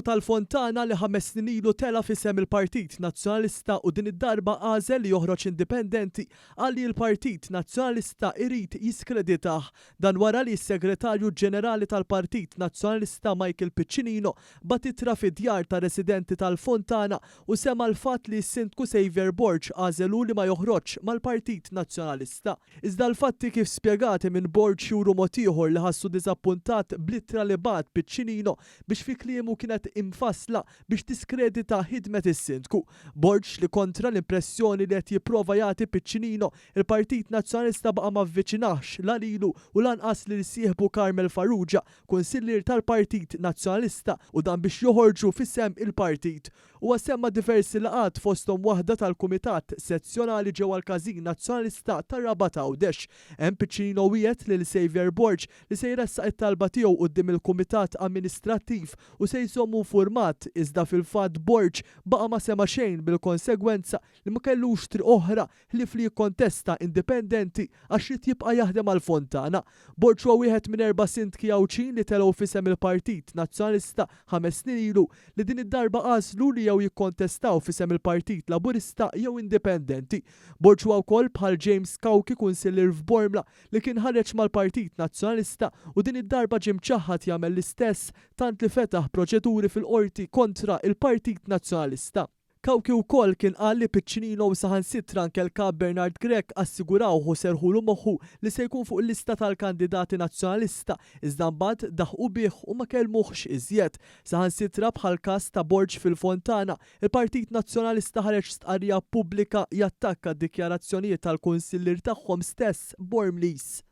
tal-Fontana li 5 snin ilu tela' f'isem il-Partit Nazzjonalista u din id-darba għażel li joħroġ indipendenti qal li l-Partit Nazzjonalista irid jiskreditah. Dan wara li s-Segretarju Ġenerali tal-Partit Nazzjonalista Michael Piccinino bagħat ittra fid-djar ta' residenti tal-Fontana u sema l-fatt li s-Sindku Saviour Borg għażel hu li ma joħroġx mal-Partit Nazzjonalista. Iżda l-fatti kif spjegati minn Borg juru mod ieħor li ħassu diżappuntat bl-ittra li bagħat Piccinino biex fi kliemu kienet imfassla biex tiskredita ħidmet is-Sindku. Borg li kontra l-impressjoni li qed jipprova jagħti Piccinino, il-Partit Nazzjonalista baqa' ma avviċinahx la lilu u lanqas lil sieħbu Carmel Farrugia, kunsillier tal-Partit Nazzjonalista, u dan biex joħorġu f'isem il-partit. Huwa semma diversi laqgħat, fosthom waħda tal-Kumitat Sezzjonali ġewwa l-Każin Nazzjonalista tar-Rabat Għawdex. Hemm Piccinino wiegħed lil Saviour Borg li se jressaq it-talba tiegħu quddiem il-Kumitat Amministrattiv u se jżommu infurmat, iżda fil-fatt Borg baqa' ma sema' xejn bil-konsegwenza li ma kellux triq oħra ħlief li jikkontesta indipendenti għax ried jibqa' jaħdem għall-Fontana. Borg huwa wieħed minn erba' sindki Għawdxin li telgħu f'isem il-Partit Nazzjonalista 5 snin ilu li din id-darba għażlu li jew jikkontestaw f'isem il-Partit Laburista jew indipendenti. Borg huwa wkoll bħal James Cauchi, kunsillier f'Bormla li kien ħareġ mal-Partit Nazzjonalista u din id-darba ġie mċaħħad jagħmel l-istess tant li fetaħ proċeduri fil-qorti kontra il-Partit Nazzjonalista. Cauchi wkoll kien qal li Piccinino u saħansitra anke l-kap Bernard Grech assigurawh u serħulu moħħu li se jkun fuq il-lista tal-kandidati nazzjonalista, iżda mbagħad daħqu bih u ma kellmuhx iżjed. Saħansitra bħal każ ta' Borg fil-Fontana, il-Partit Nazzjonalista ħareġ stqarrija pubblika jattakka d-dikjarazzjonijiet tal-kunsillier tagħhom stess Bormliż.